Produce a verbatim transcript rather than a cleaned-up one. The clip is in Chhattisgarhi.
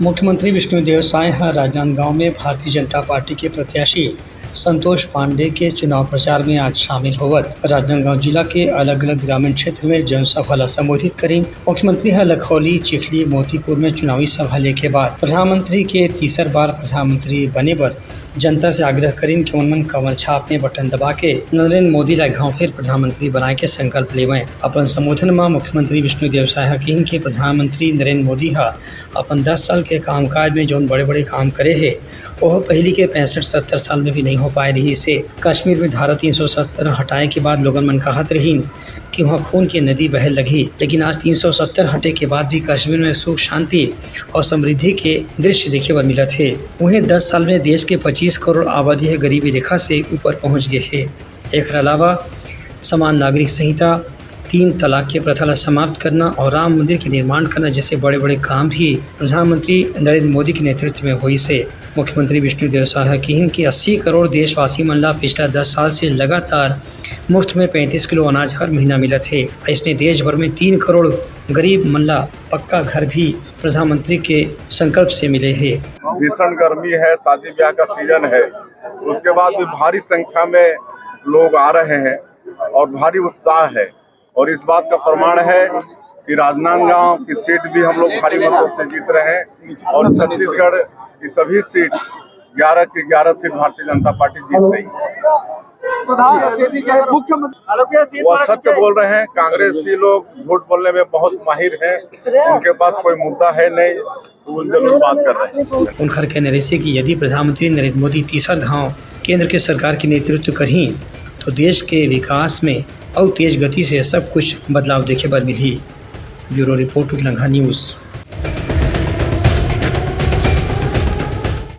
मुख्यमंत्री विष्णुदेव साय ह राजनांदगांव में भारतीय जनता पार्टी के प्रत्याशी संतोष पांडे के चुनाव प्रचार में आज शामिल होवत राजनांदगांव जिला के अलग-अलग ग्रामीण क्षेत्र में जनसभा ला संबोधित करीन। मुख्यमंत्री ह लखौली, चिखली, मोतीपुर में चुनावी सभा लेके बाद प्रधानमंत्री के तीसर बार प्रधानमंत्री बने बर जनता से आग्रह करीन कि ओमन कमल छाप में बटन दबा के नरेंद्र मोदी ला एक घाव फिर प्रधानमंत्री बनाए के संकल्प लेवय। अपन संबोधन म मुख्यमंत्री विष्णुदेव साय ह किहिन कि प्रधानमंत्री नरेंद्र मोदी ह अपन दस साल के कामकाज में जौन बड़े-बड़े काम करे हे, ओह पहिली के पैंसठ सत्तर साल में भी नहीं हो पाए रहिस हे। कश्मीर में धारा तीन सौ सत्तर हटाए के बाद लोगन मन कहत रहिन कि वहाँ खून के नदी बहे लगही, लेकिन आज तीन सौ सत्तर हटे के बाद भी कश्मीर में सुख, शांति और समृद्धि के दृश्य देखे बर मिलत हे। उहें, दस साल में देश के पच्चीस करोड़ आबादी ह गरीबी रेखा से ऊपर पहुंच गे हे। एखर अलावा समान नागरिक संहिता, तीन तलाक के प्रथा ला समाप्त करना और राम मंदिर के निर्माण करना जैसे बड़े-बड़े काम भी प्रधानमंत्री नरेंद्र मोदी के नेतृत्व में होइस हे। मुख्यमंत्री विष्णुदेव साय ह किहिन कि अस्सी करोड़ देशवासी मन ला पिछला दस साल से लगातार मुफ्त में पैंतीस किलो अनाज हर महीना मिलत हे। अइसने देश भर में तीन करोड़ गरीब मन ला पक्का घर भी प्रधानमंत्री के संकल्प से मिले हे। भीषण गर्मी है, शादी ब्याह का सीजन है, उसके बाद भी भारी संख्या में लोग आ रहे हैं और भारी उत्साह है, और इस बात का प्रमाण है कि राजनांदगांव की सीट भी हम लोग भारी मतों से जीत रहे हैं और छत्तीसगढ़ की सभी सीट, ग्यारह की ग्यारह सीट भारतीय जनता पार्टी जीत रही है। प्रधान, मुख्यमंत्री, वो सत्य बोल रहे हैं। कांग्रेसी लोग झूठ बोलने में बहुत माहिर हैं, उनके पास कोई मुद्दा है नहीं, तो वो जरूर बात कर रहे हैं। उनकर कहना रहिस हे कि यदि प्रधानमंत्री नरेंद्र मोदी तीसर घाव केंद्र के सरकार के नेतृत्व करही, तो देश के विकास में अउ तेज गति से सब कुछ बदलाव देखे बर मिलही। Bureau report, Utlangha news.